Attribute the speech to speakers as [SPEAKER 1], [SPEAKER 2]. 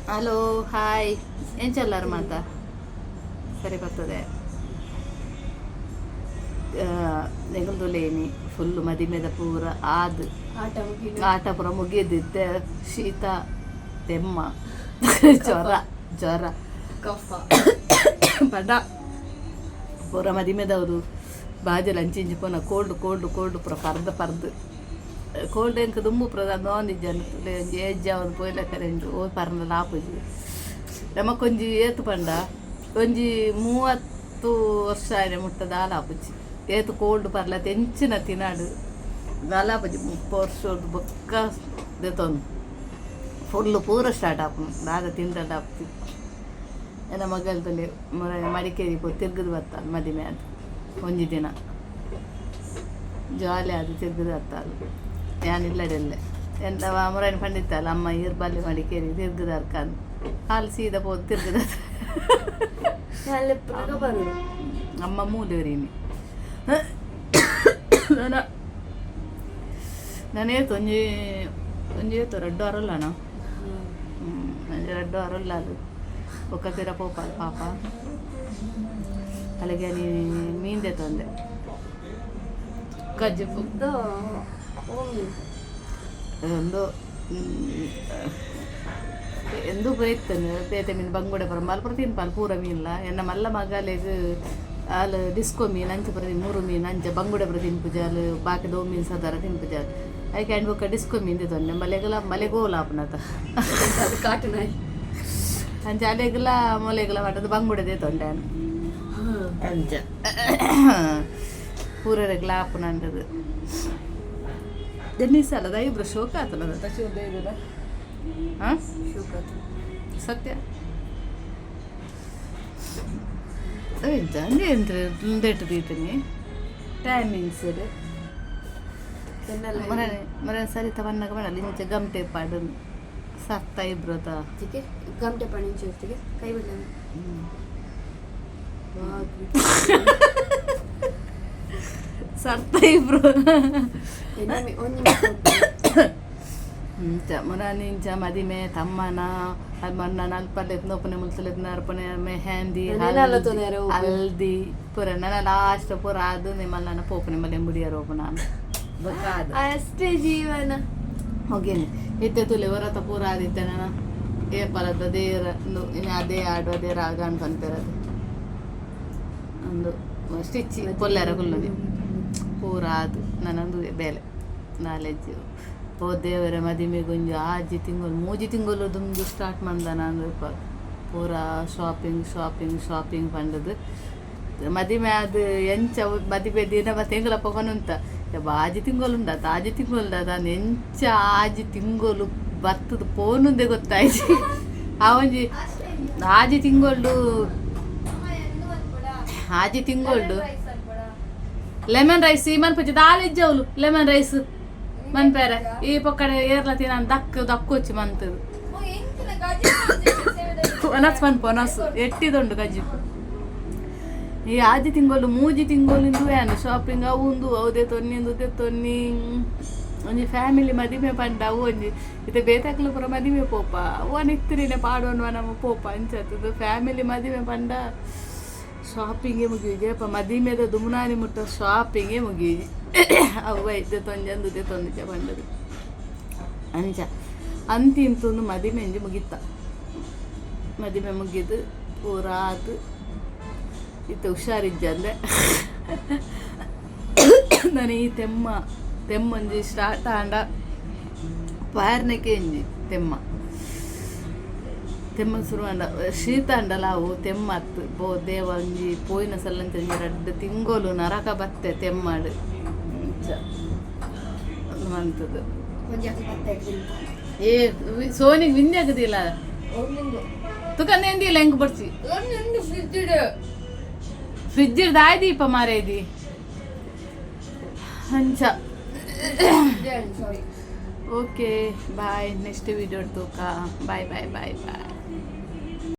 [SPEAKER 1] Hello, hi, ಎಂಚಲ್ಲಾರ ಮಾತ? ಸರಿ ಬರ್ತದೆ. ನೆಗಲ್ದುಲೇನಿ ಫುಲ್ಲು ಮದಿಮೆದ ಪೂರ ಆದ್.
[SPEAKER 2] ಆಟ ಮುಗಿನ.
[SPEAKER 1] ಆಟ ಪೂರ ಮುಗಿದಿತ್ತೆ. ಶೀತ, ತೆಮ್ಮ, ಜ್ವರ ಜ್ವರ.
[SPEAKER 2] ಕಫ.
[SPEAKER 1] ಪಡ ಪೂರ ಮದಿಮೆದವರು ಬಾಜೆಲ್ ಅಂಚಿಂಚಿ ಪೋನ ಕೋಲ್ಡ್ ಕೋಲ್ಡ್ ಕೋಲ್ಡ್ ಪೂರ ಪರ್ದ್ ಪರ್ದ್ ಕೋಲ್ಡ್. ಎಂಕ್ ದುಂಬು ಪೂರ ನೋಂದಿಜ್ಜಾನ. ಒಂಜಿ ಏಜ್ ಆವೊಂದು ಪೋಯ್ಲೆಕ್ಕರೆ ಓ ಪರ್ಂಡಲ ಆಪುಜಿ ನಮಕೊಂಜಿ. ಏತ್ ಪಂಡ ಒಂಜಿ 30 ವರ್ಷ ಆಯ್ನೆ ಮುಟ್ಟ ದಾಲ ಆಪುಜಿ. ಏತ್ ಕೋಲ್ಡ್ ಪರ್ಲ, ಎಂಚಿನ ತಿನಾಡು ದಾಲ ಆಪುಜಿ. 30 ವರ್ಷದ ಬೊಕ್ಕ ದೆತೊಂದು ಫುಲ್ಲು ಪೂರ ಸ್ಟಾರ್ಟ್ ಆಪುಂಡು. ದಾದ ತಿಂಡಲ ಆಪುಜಿ. ಎನ್ನ ಮಗಲ್ದಲ್ಲಿ ಮಡಿಕೇರಿ ಪೋ ತಿರ್ಗದು ಬರ್ತಾಳೆ. ಮದಿಮೆ ಅದು ಒಂಜಿ ದಿನ ಜಾಲಿ ಅದು ತಿರ್ಗದು ಬರ್ತಾಳೆ. ಯಾನ್ ಇಲ್ಲಡೆಲ್ಲೆ ಎಂತ ಮುರಾನಿ ಪಂಡಿತ್ತಲ್ಲ, ಅಮ್ಮ ಈರ್ ಬಲ್ಲೆ ಮಡಿಕೇರಿ ತಿರ್ಗದ ಅರ್ಕಂದು. ಹಾಲು ಸೀದಾ ಪೋದು ತಿರ್ಗದ.
[SPEAKER 2] ಅಲ್ಲೆಪ್ಪನಗ ಬರು.
[SPEAKER 1] ಅಮ್ಮ ಮೂಲೆವರಿನಿ. ನಾನು ನಾನೇತು ಒಂಜಿ ಒಂಜಿ ಏತು ರಡ್ಡು ಅರಲ್ಲಣ. ಒಂಜಿ ರಡ್ಡು ಅರಲ್ಲ. ಅದು ಬೊಕ್ಕ ಪಿರ ಪೋಪಾಲ್ ಪಾಪ. ಅಲ್ಲಿಗೆ ನೀ ಮೀನ್ ತಂದೆ ಕಜ್ಜಿಪು. ಒಂದು ಎಂದು ಪೂರ ಇತ್ತನು ಬೇತೆ ಮೀನು, ಬಂಗುಡೆ ಪೂರ ಮಲ್ಪ ತಿನ್ಪಾಲ್ ಪೂರ ಮೀನ್ಲ. ಎನ್ನ ಮಲ್ಲ ಮಗಲೆಗ್ ಆಲ್ ಡಿಸ್ಕೋ ಮೀನು ಅಂಚ ಪೂರ ಮೂರು ಮೀನು ಅಂಚ ಬಂಗುಡೆ ಪೂರ ತಿನ್ಪುಜಿ ಆಲ್. ಬಾಕಿ ದೋ ಮೀನು ಸದಾರ ತಿನ್ಪುಜಿ ಆಲ್. ಐಕೆ ಅಂಡ್ ಬೊಕ್ಕ ಡಿಸ್ಕೋ ಮೀನು ತಿಂತೊಂಡೆ. ಮಲೆಗಲ ಮಲೆಗೋಲ ಆಪುನತ.
[SPEAKER 2] ಅದು ಕಾಟು ನಾಯಿ.
[SPEAKER 1] ಅಂಚ ಅಲೆಗ್ಲ ಮೊಲೆಗ್ಲ ಪಂಡದು ಬಂಗುಡೆ ದೇತೊಂಡೆ ಅಂಚ ಪೂರರೆಗ್ಲ ಆಪುನಂಡದು. ಎನ್ನಿಸಲ್ಲ ಐಬ್ರೋ ಶೋಕ ಆತನ ತಚು. ಹಾಂ.
[SPEAKER 2] ಶೋಕಾತು.
[SPEAKER 1] ಸತ್ಯ ಎಂತ ಅಂದೆ ಎಂತ ದೀತೀನಿ ಟೈಮಿಂಗ್ಸ್.
[SPEAKER 2] ಎನ್ನೆಲ್ಲ.
[SPEAKER 1] ಮರ ಮರ ಸರಿತ ಬನ್ನಾಗ ಬಣ್ಣಲ್ಲ ಇಂಚ ಗಮಟೆ ಪಾಡು ಸತ್ತ ಇಬ್ರತ.
[SPEAKER 2] ಇದಕ್ಕೆ ಗಮಟೆ ಪಣಿಂಚು ಇರ್ತಿಗೆ ಕೈ ಬಿಡಲ.
[SPEAKER 1] ಸರ್ತ ಇಬ್ರು.
[SPEAKER 2] ಒಂಜಿ.
[SPEAKER 1] ಇಂಚ ಮುರಾನಿ ಇಂಚ ಮದಿಮೆ ತಮ್ಮನ ಮನ್ನ ನಲ್ಪಲ್ಲೆತ್ ನೋಪನೆ ಮುಲ್ತಲೆತ್ ನರ್ಪನೆ ಮೆಹಂದಿ.
[SPEAKER 2] ನೆನಲ್ಲ ತೊಂದರೆ.
[SPEAKER 1] ಹಲ್ದಿ ಪೂರ ನನ್ನ ಲಾಸ್ಟ್ ಪೂರ ಅದು ನಿಮ್ಮಲ್ಲ ಪೋಪನೆ ಮಲ್ಲೆ ಮುಡಿಯರ ಓಪನ.
[SPEAKER 2] ಅಷ್ಟೇ ಜೀವನ.
[SPEAKER 1] ಹೋಗೇನೆ ಇತ್ತೆ ತುಲೆ ಹೊರತ ಪೂರ ಆದಿತ್ತೆ. ನನ್ನ ಏಪಲದ ದೇರ ಇನ್ನು ಅದೇ ಹಾಡು ಅದೇ ರಾಗ ಅನ್ಕೊಂತಿರೋದು. ಒಂದು ಸ್ಟಿಚ್ ಪೊಲ್ಲೆರ ಕುಲ್ಲುನಿ ಪೂರ ಅದು ನನ್ನೊಂದು ಬೇಲೆ ನಾಲೆಜ್. ಓ ದೇವರ, ಮದಿಮೆಗೊಂಜಿ ಆಜಿ ತಿಂಗಳು ಮೂಜಿ ತಿಂಗಳು ದುಂಬು ಸ್ಟಾರ್ಟ್ ಮಂದ ನಾನು ಪೂರ ಶಾಪಿಂಗ್ ಶಾಪಿಂಗ್ ಶಾಪಿಂಗ್ ಪಂಡದು. ಮದಿಮೆ ಅದು ಎಂಚ ಮದಿಮೆ ದಿನ ಮತ್ತೆ ಎಂಗುಲ ಪೊಗನುಂತ ಆಜಿ ತಿಂಗಳು ಉಂಡಾತ, ಆಜಿ ತಿಂಗಳು ನಾನು ಎಂಚ ಆಜಿ ತಿಂಗಳು ಬತ್ತದ ಪೋನುಂದೆ ಗೊತ್ತಾಯ್ತು. ಆ ಒಂಜಿ ಆಜಿ ತಿಂಗಳು, ಆಜಿ ತಿಂಗಳು ಲೆಮನ್ ರೈಸ್ ಈ ಮನ್ಪುಜಿ ದಾಲ್ ಇಜ್ಜವ್ಲು. ಲೆಮನ್ ರೈಸ್ ಮನ್ಪೇರೆ ಈ ಪೊಕ್ಕಡೆ ಏರ್ಲ ತಿನ್ನ ದಕ್ ದಕ್ಕೋಚಿ ಮಂತದು ಒನಸ್ ಮನ್ಪು ಒನಸ್ ಎಟ್ಟಿದುಂಡು ಕಜ್ಜಿಪು. ಈ ಆಜಿ ತಿಂಗಳು ಮೂಜಿ ತಿಂಗಳು ಏನು ಶಾಪಿಂಗ್ ಅವು ಉಂದು ಅವುದೇ ತೊನ್ನಿ ಉಂದುದೇ ತೊನ್ನಿ. ಒಂಜಿ ಫ್ಯಾಮಿಲಿ ಮದಿಮೆ ಪಂಡ ಅವು ಒಂಜಿ ಇತ್ತೆ ಬೇತಾಕ್ಲು ಪೂರ ಮದಿಮೆ ಪೋಪ ಅವು ನಿತ್ತಿರಿನೆ ಪಾಡೋನ್ವ ನಮ್ಮ ಪೋಪ ಅಂಚತ್ತದು. ಫ್ಯಾಮಿಲಿ ಮದಿಮೆ ಪಂಡ ಶಾಪಿಂಗೇ ಮುಗಿಯುಜಿ ಅಪ್ಪ. ಮದಿಮೆದ ದುಮುನಾನಿ ಮುಟ್ಟ ಶಾಪಿಂಗೇ ಮುಗಿಯುಜಿ. ಅವ್ವ ಇದ್ದೆ ತೊಂಜಂದುದೆ ತೊಂದಿಜ ಪಂಡದು ಅಂಚ ಅಂತಿಂತೊಂದು ಮದಿಮೆ ಅಂಜಿ ಮುಗಿತ್ತ. ಮದಿಮೆ ಮುಗಿದು ಪೂರ ಆತು. ಇತ್ತೆ ಹುಷಾರಿಜ್ಜಂದೆ ನಾನು ಈ ತೆಮ್ಮ ತೆಮ್ಮೊಂಜಿ ಸ್ಟಾರ್ಟ್ ಆಂಡ ಪಾರ್ನೆಕೆ ಇಂಜಿ ತೆಮ್ಮ ತೆಮ್ಮ ಶುರು ಆಂಡ ಶೀತ ಆಂಡಲ ಅವು ತೆಮ್ಮತ್ತು. ಬೋ ದೇವ, ಒಂಜಿ ಪೋಯಿನ ಸಲ್ಲಂತ ಒಂಜಿ ರಡ್ಡ್ ತಿಂಗೊಲು ನರಕ ಬತ್ತೆ ತೆಮ್ಮಡು ಇಂಚ ಮಂತದು.
[SPEAKER 2] ಒಂಜಿ ಅಕ್ಕ ಪತ್ತೆ.
[SPEAKER 1] ಏ ಸೋನಿಗೆ ವಿಂದ್ಯ ಆಗುದಿಲ್ಲ. ತುಕಂದ ಎಂದಿಲ್ಲ ಹೆಂಗ್ ಬರ್ಸಿ.
[SPEAKER 2] ಫ್ರಿಜ್.
[SPEAKER 1] ಫ್ರಿಜ್ ದಾಯ್ದೀಪ ಮಾರೇದಿ ಅಂಚ.
[SPEAKER 2] Sorry.
[SPEAKER 1] Okay, bye. Next video ತೂಕ. Bye bye bye boy.